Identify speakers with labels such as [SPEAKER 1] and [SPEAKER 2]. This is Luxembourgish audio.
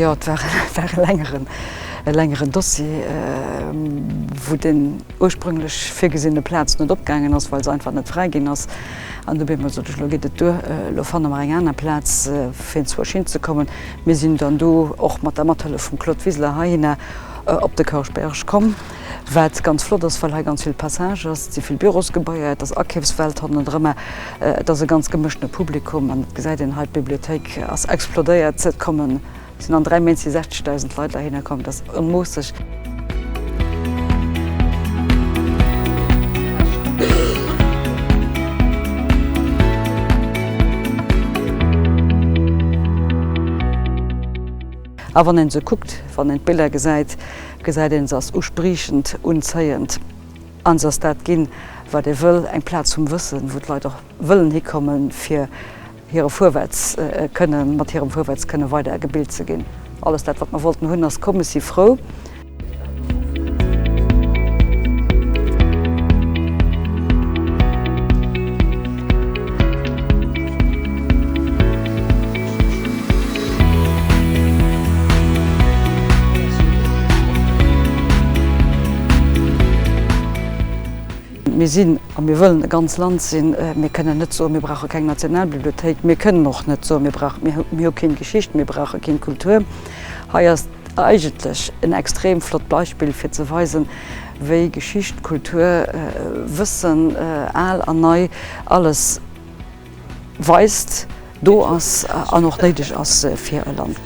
[SPEAKER 1] Jo, et war e längeren, e längeren Dossier, wou den ursprünglech virgesinne Plaz net opgaangen ass, well se einfach net fräi ginn ass. An du bemol sot ech, elo geet et duer, elo fanne mer eng aner Plaz, fir enzwousch hinzekommen. Mir sinn dann do och mat der Mathëllef vum Claude Wiseler heihinner op de Kërchberg komm, wat ganz flott ass, well hei ganz vill Passage ass, et si vill Bürosgebaier, et ass Akafswelt hannendrëmmer, et ass e ganz gemëschtene Publikum an et gesäit een hei, d'Bibliothéik ass explodéiert, et kommen, sinn an 3 Méint si 60.000 Leit heihinner komm, dat ass onmoosseg. A wann een se kuckt, wann een d'Biller gesäit, gesäit een, se ass uspriechend, unzéiend an se ass dat ginn, wat ee wëll, eng Plaz vum Wëssen, wou d'Leit och wëllen hikommen, fir hire Fuerwärts kënnen, mat hirem Fuerwärts kënne weider gebilt ze ginn. Alles dat, wat mer wollten hunn, ass komm. Ech si frou. Mir sinn a mir wëllen e ganz Land sinn. Mir kënnen net soen, mir brauche keng Nationalbibliothéik. Mir kënnen och net soen, mir brauchen, mir hu keng Geschicht, mir brauche keng Kultur. Hei ass eigentlech en extrem flott Beispill fir ze weisen, wéi Geschicht, Kultur, Wëssen, al an nei, alles weist, do ass an och néideg ass fir e Land.